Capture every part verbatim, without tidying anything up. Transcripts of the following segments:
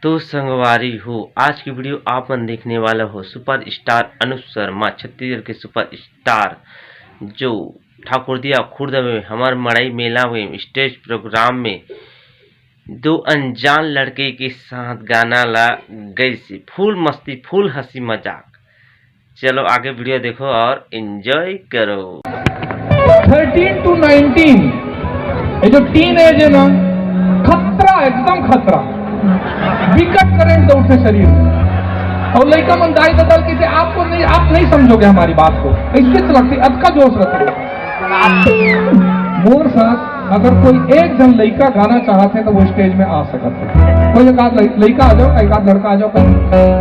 तो संगवारी हो, आज की वीडियो आप मन देखने वाला हो सुपरस्टार अनुप शर्मा, छत्तीसगढ़ के सुपरस्टार, जो ठाकुरदिया खुर्द में हमर मड़ई मेला में स्टेज प्रोग्राम में दो अनजान लड़के के साथ गाना ला गइसे, फुल मस्ती, फुल हंसी मजाक। चलो आगे वीडियो देखो और एंजॉय करो। थर्टीन टू नाइनटीन, ये जो टीन एज है ना, खतरा, एकदम खतरा। विकट करंट दौड़थे शरीर में। और लइका मन दाई ददा ल कहिथे, आपको नहीं, आप नहीं समझोगे हमारी बात को। ऐसे लगती, अतका जोश रहता है। मोर साथ अगर कोई एक झन लइका गाना चाहत हे, तो वो स्टेज में आ सकत हे। कोई एक आध लइ-, लइका आ जाओ, एक आध लड़का आ जाओ, कोई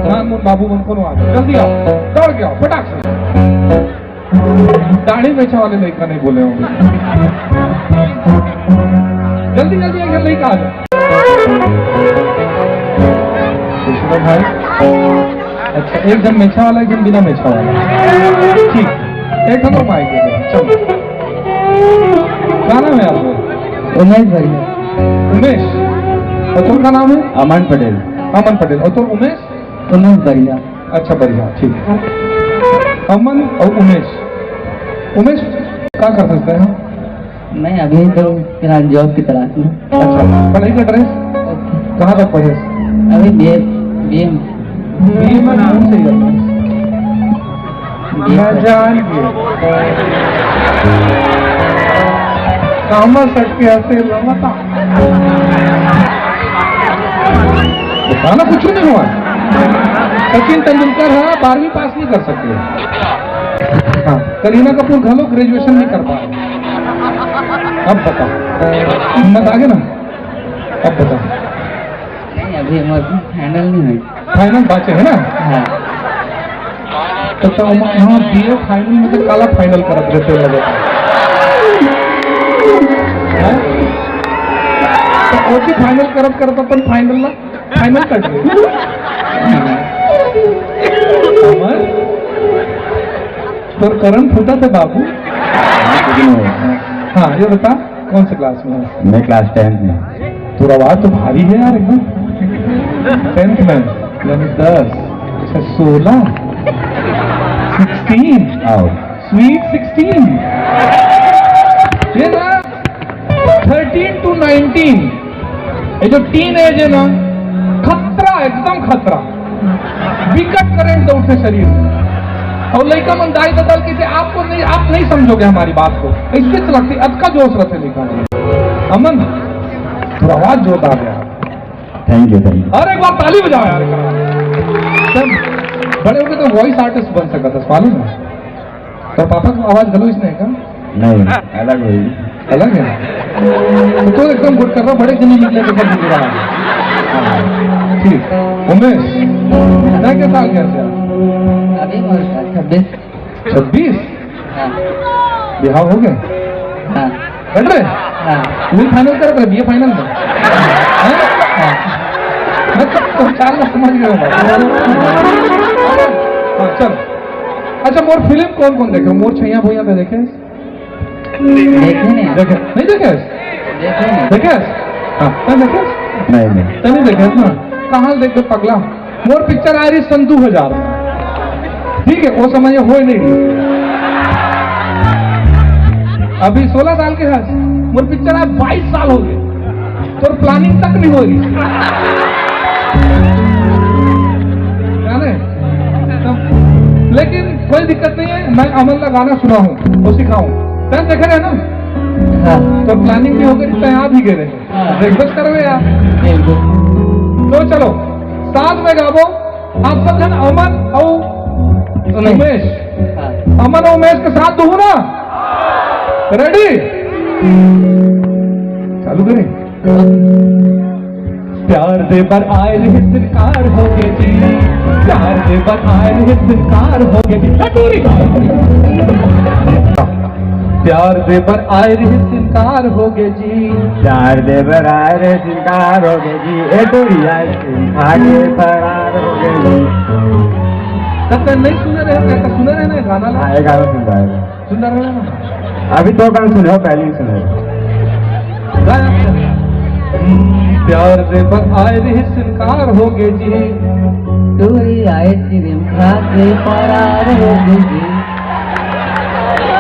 नान मुन बाबू मन कोनो आ जाओ, जल्दी आओ, दौड़ के आओ, फटाक से। दाढ़ी मेछा वाले लइका नहीं बोले होंगे, जल्दी जल्दी एक झन लइका आ जाओ। दूसरा भाई, अच्छा, एक झन मेछा वाला, एक झन बिना मेछा वाला। ठीक, एक हम माइक दे दे, चलो। क्या नाम है आपका? उमेश भैया। उमेश, और तुम का नाम है? अमन पटेल। अमन पटेल, और तुम उमेश? उमेश भैया। अच्छा, बढ़िया, ठीक। अमन और उमेश। उमेश, क्या कर सकते हैं हम? मैं अभी तो फिलहाल जॉब की तलाश में। अच्छा, पढ़ाई का ड्रेस? ओके। कहाँ तक पढ़े? अभी बीए, बीए में। बीए में नाम से ही है। बीए मैं में। जान गया। कामा सट के हंसे लमता। बताना कुछ नहीं हुआ। सचिन तेंदुलकर है, बारहवीं पास नहीं कर सके। हाँ, करीना कपूर घलो ग्रेजुएशन नहीं कर पाए। अब बताओ, हिम्मत आ गया ना? अब बताओ। नहीं, अभी हमारे फाइनल नहीं हुई। फाइनल बाचे है ना? हाँ। तो, तो हम, हाँ, बीए फाइनल में से काला फाइनल करत रहते हो लगे। हैं? तो ओके, फाइनल करत करत अपन फाइनल ला फाइनल कर दे। अमर, तोर करन फूटा था बाबू। हाँ, ये बता, कौन से क्लास में है? मैं क्लास टेंथ में। तोर आवाज तो भारी है यार एकदम। टेंथ में यानी दस, अच्छा, सोलह, सिक्सटीन। आओ। Sweet sixteen. ये ना, थर्टीन टू नाइनटीन, ये जो टीन एज है ना, खतरा, एकदम खतरा। विकट करंट दौड़थे शरीर में। और लइका मन दाई ददा ल कहिथे, आपको नहीं, आप नहीं समझोगे हमारी बात को। ऐसे लगती, अतका जोश रहथे लइका मन। अमन, तोर आवाज जोरदार है। Thank you, thank you. और एक बार ताली बजाओ यार। तुम बड़े होके तो वॉइस आर्टिस्ट बन सकता था, मालूम है? तोर पापा के आवाज घलो इसने है का? नहीं, अलग होई। अलग है? तो, तो एकदम गुड कर रहा, बड़े जनी निकले तो सब दिख रहा है। हाँ, ठीक। उमेश, तैं के साल के हस? अभी उम्र का छब्बीस। छब्बीस? हाँ। बिहाव हो गया? हाँ। कर रहे? हाँ। तू भी फाइनल कर रहे, बीए फाइनल में? हाँ? हाँ। मैं तो, तो चार लाख समझ गया हूँ। हाँ, चल। अच्छा, मोर फिल्म कौन कौन देखे? मोर छैया भुइयां पे देखे? देखे नहीं। देखे? नहीं देखे? देखे नहीं। देखे? हाँ, तैं देखे? नहीं, नहीं। तैं नहीं देखे ना? कहाँ देखे पगला? मोर पिक्चर आय रही सन दू हजार। ठीक है, वो समय ये होय नहीं रही। अभी सोलह साल के हस, मोर पिक्चर आय बाईस साल हो गए, तोर प्लानिंग तक नहीं हो रही। जाने? तो, लेकिन कोई दिक्कत नहीं है, मैं अमन का गाना सुनाऊं, वो सिखाऊं। तैं देखे रहे ना? हाँ। तो प्लानिंग भी हो गई, तैं आ भी गए रहे। हाँ। रिक्वेस्ट करबे यार। बिल्कुल। तो चलो, साथ में गाबो आप सब झन, अमन अउ उमेश। उमेश। हाँ। अमन अउ उमेश के साथ दुहू ना? रेडी? चालू करें। प्यार दे बर आए रहे, इनकार हो गए जी। प्यार दे बर आए रहे, इनकार हो गए जी। ए टूरी। प्यार दे बर आए रहे, इनकार हो गए जी। प्यार दे बर आए रहे, इनकार हो गए जी। ए टूरी, आए इनकार के फरार हो गए जी। तब तक नहीं सुने रहे, तब तक सुने रहे ना गाना ला? हाँ, ये गाना सुन रहा है। सुन रहे ना? अभी तो गाना सुने हो, पहले ही सुने हो। गाना सुन। प्यार दे बर आए रिहिस, इनकार हो गे जी। टूरी आए थे, रिमझा के फरार हो गे जी।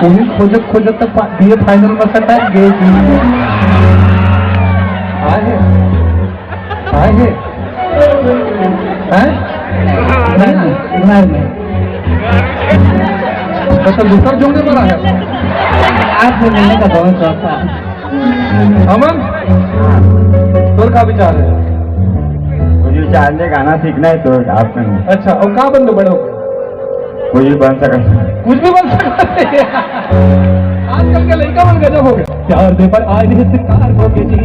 वही खोजत खोजत तो बीए फाइनल में सटा गे जी। आए हे, आए हे। हैं? नहीं, नहीं। तो, तो दूसरा जोड़ने वाला है। आपसे मिलने का बहुत शौक था। अमन, तोर का विचार है? मुझे विचार नहीं, गाना सीखना है तो आप में। अच्छा, और का बन दो बड़ो? कुछ भी बन सकता है। कुछ भी बन सकता है। आजकल के लड़का मन गजब हो गया। प्यार दे बर आए रिहिस, इनकार हो गे जी।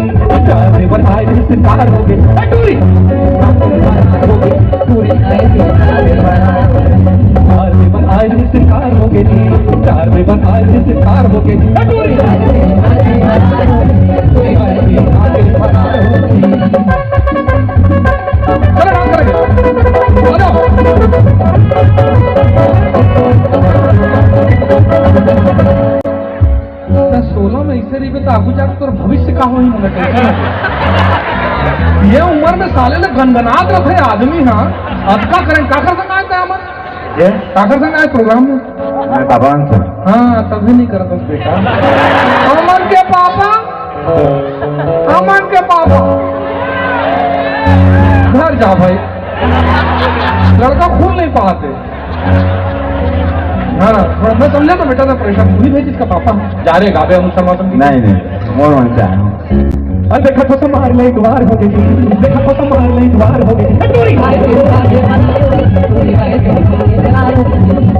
प्यार दे बर आए रिहिस, इनकार हो गे। ए, टूरी। टूरी आए रिहिस, इनकार हो गे। प्यार दे बर आए रिहिस, इनकार हो गे जी। प्यार दे बर आए रिहिस, इनकार हो गे जी। ए, टूरी। चलो, डांस करेंगे। आ जाओ। त सोलह में ऐसे रहिबे त आगू जाके तोर भविष्य का होही, मोला tension हे। ये उम्र में साले ल गनगनात रथे आदमी, हाँ। अब का करें, काखर संग आए थे अमन? ये? काखर संग आए प्रोग्राम में? मैं बाबा से। हाँ, तभी नहीं करत हस बेटा। अमन के पापा, अमन के पापा। घर जा भाई, लड़का खुल नहीं पाते। हाँ, थोड़ा मैं समझा तो बेटा, ना परेशान, तू ही भेज इसका पापा। जा रे गाबे अनुष्का मौसम की। नहीं, नहीं, मोर मन से आया हूँ। अरे देखा तो मार ले, एक बार हो गई, देखा तो मार ले, एक बार हो गई। टूरी।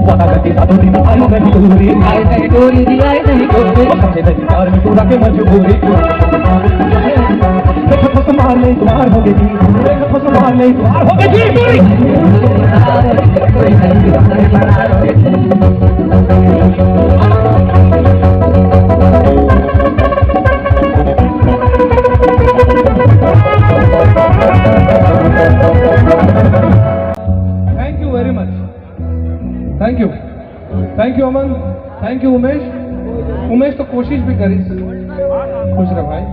पता करके सातों दिन आयो नहीं टूरी। आए नहीं टूरी, आए नहीं टूरी। समझे नहीं प्यार में तू रखे मजबूरी। देखा तो मार ले, एक बार हो गई, देखा तो मार ले, एक बार हो गई। टूरी। Thank you very much. Thank you. Thank you Aman. Thank you Umesh. Umesh तो कोशिश भी करिस। खुश रह भाई।